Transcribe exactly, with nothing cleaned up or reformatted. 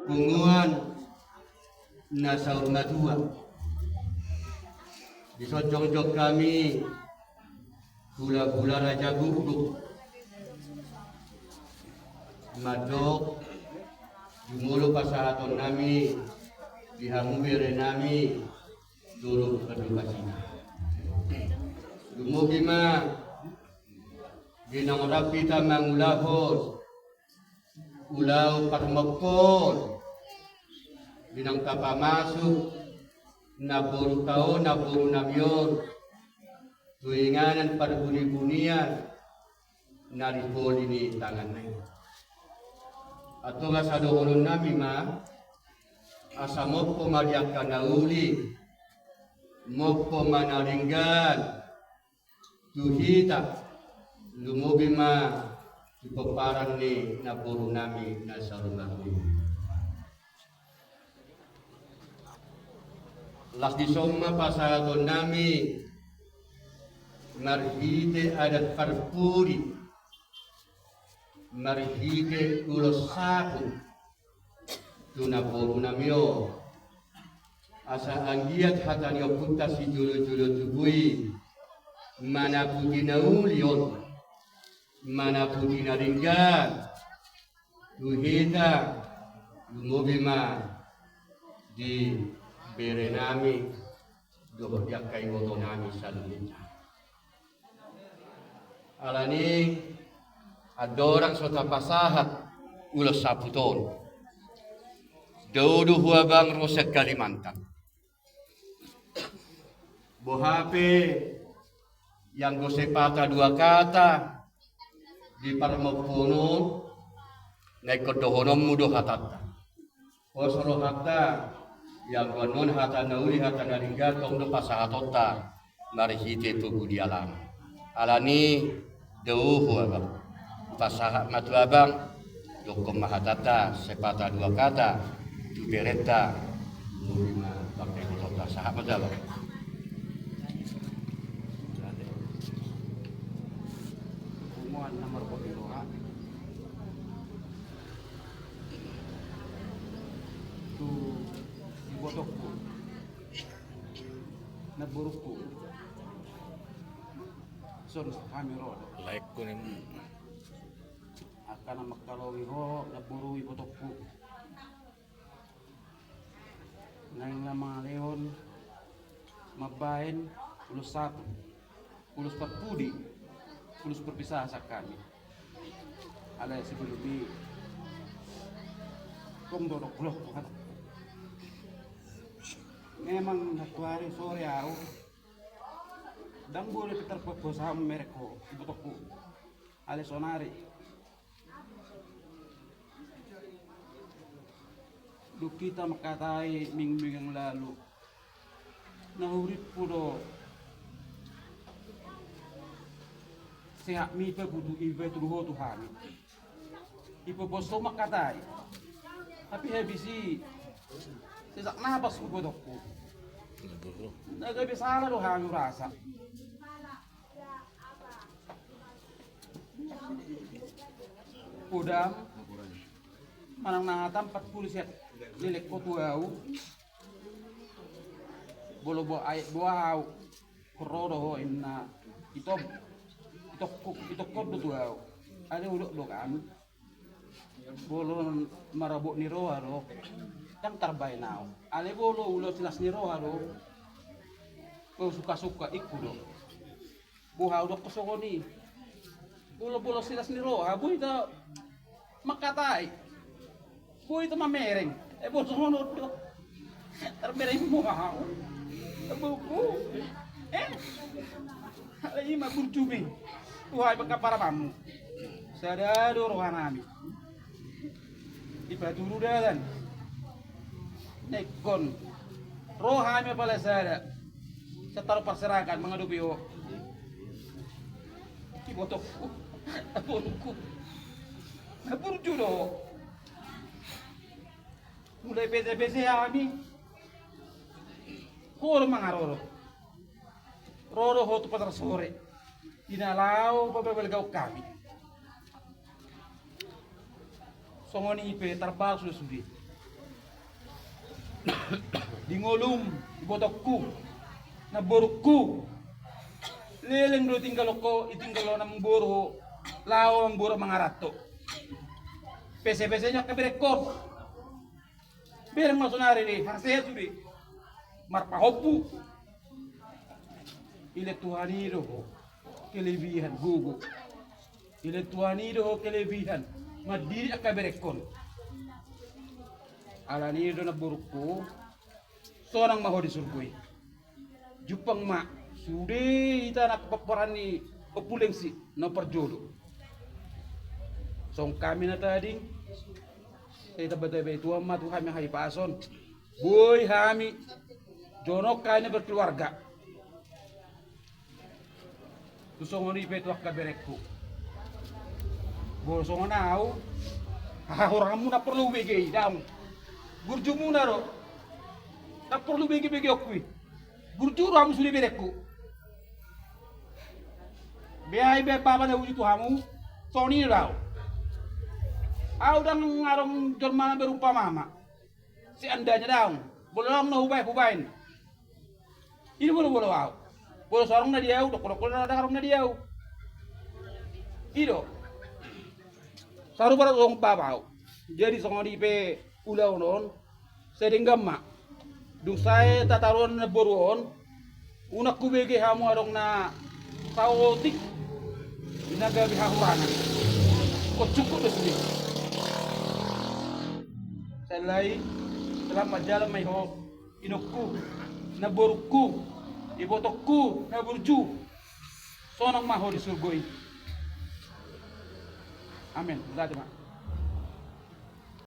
Punguan na saur matua. Dison jongjong hami hulahula Raja Gukguk. Mandok jumolo pasahatonnami di hamu berenami dolok advokasi. Lumobi ma di naung rap hita mangulahon ulaon parmompoon di naung tapamasuk namborunta on, namborunami on tu inganan parbunibunian na di poli ni tanganna i. Antong asa dohononnami ma, asa mompo ma di angka na uli, mompo ma na denggan tu hita, lumobi ma tu pomparan ni namborunami na saur matua i. Las dison ma pasahatonnami marhite adat parpudi, marhite ulos saput tu namborunami on. Asa anggiat hata ni ompunta sijolojolo tubu i manaputi na uli on, manaputi na denggan tu hita, lumobi ma di berenami dohot di angka ibotonami saluhutna. Alani andorang so tapasahat ulos saput on, dao do hu abang ro sian Kalimantan. Boha pe ianggo sepatah dua kata di parmompoon on, na ingkon dohononmu do hatanta. Pos rohanta, ianggo annon hata na uli, hata na denggan, tong do pasahatonta marhite pogu di alaman. Alani dao hu abang. Pasahat ma tu abang, dokkon ma hatanta, sepatah dua kata tu berenta. Lumobi ma tu angka ibotonta, sahat ma tu abang. Punguan na marbot ni roha tu ibotongku, namborungku. Son hami ro do. Laengku ni. Angka na mangkaholongi ho namboru, ibotongku. Naeng na mangalehon mambahen ulos saput, ulos parpudi, ulos parpisahan sian hami. Alai sebelum i, tong do dohononku. Memang nantuari sore au ndang boi pe tarpos hamu mereng ho, ibotongku. Alai sonari dung hita mangkatai minggu-minggu yang lalu, na hurimpu do sehat, mipa butuh iba tu dohot tu hami. Ipopos ho mangkatai. Tapi habis i sesak napas, ibotongku. Na gabe sala do hami hurasa. Podam manang na hata, empat puluh siat leleng ho tu au. Bolo bo aek boha au, ro do ho inna. Itom, itokku, itokkon do tu au. Alai hudok do kan, bolo marabot ni roha do, ndang tarbahen au. Alai bolo ulos las ni roha do, bolo suka-suka, ingku do. Boha au dokkon songon i? Bolo, bolo silas ni roha boi hita mangkatai, boi hita mamereng. Eh, bolo songon on do. Tarmereng boha au, amangboru? Eh? Alai i ma burju be tu hami angka paramanmu. Sada do rohanami. Dipatudu dalan. Na ingkon ro hami apala sada, sian tano parserahan mangadopi ho. Ibotongku, amangborungku, na burju do ho. Mulai pese-pese hami, ho do mangaroro. Ro do ho tu pasar sore, di na laho pabalgaon hami. Songon i pe tarbalos do sude. Di ngolum, ibotongku, namborungku. Leleng do tinggal ho, itinggal ho namboru ho, laho namboru mangaranto. Pesepese ni angka berengkon. Bereng ma sonari de, hasea sude. Marpahompu. Dilehon Tuhan i do ho kelebihan gogo. Dilehon Tuhan i do ho kelebihan mandiri angka berengkon. Alani i do namborungku, sonang ma ho di surgo i. Jumpang ma sude hita na pomparan ni Ompu Lengsi na parjolo. Songon hami na tading, sai tabatai-batai Tuhan ma tu hami angka hipason. Boi hami jonok hami na berkeluarga. Tu songon i pe tu angka berengku. Molo songon au, hahuranganmu na porlu hubege i, daong. Burjumuna do. Na porlu bege-begeonku i. Burju do hamu sude berengku. Beha ibaen bapa na uju tu hamu, songon i do au. Au ndang adong jolma na berumpama ama. Seandainya daong, molo daong na hubaen, hubaen. I do molo, molo au. Molo so adong na di au, dokdok na adong na di au. I do. Sarupa do songon bapa au. Jadi songon i pe ulaon on, sai denggan ma. Dung sae tataruan namboru on, unang hubege hamu adong na saotik, i na gabe hahurangan. Ingkon cukup do sude. Sai lae, selamat jalan ma i ho. Inongku, namborungku, ibotongku na burju, sonang ma ho di surgo i. Amen. Berarti ma.